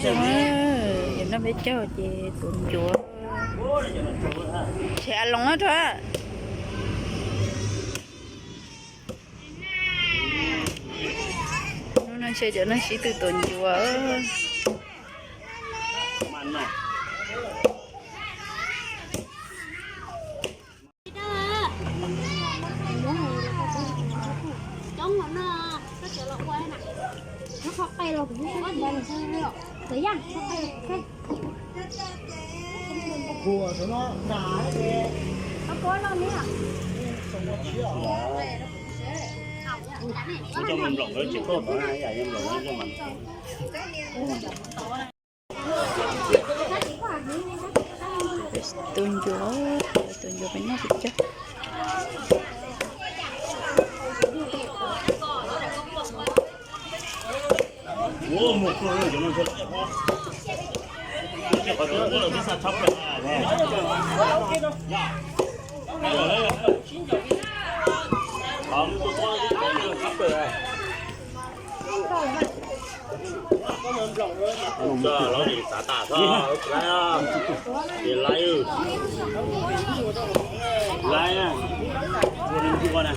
Zoo, yog no peb caug ces tuav ncuav. Tshem a loos rau. Hnub no ntshe cov neeg sib tw tuav ncuav. Tus ncuav, tus ncuav peb noj peb caug. Lawv tsis xav tas txhob, tsis laib, laib, ua li ua na.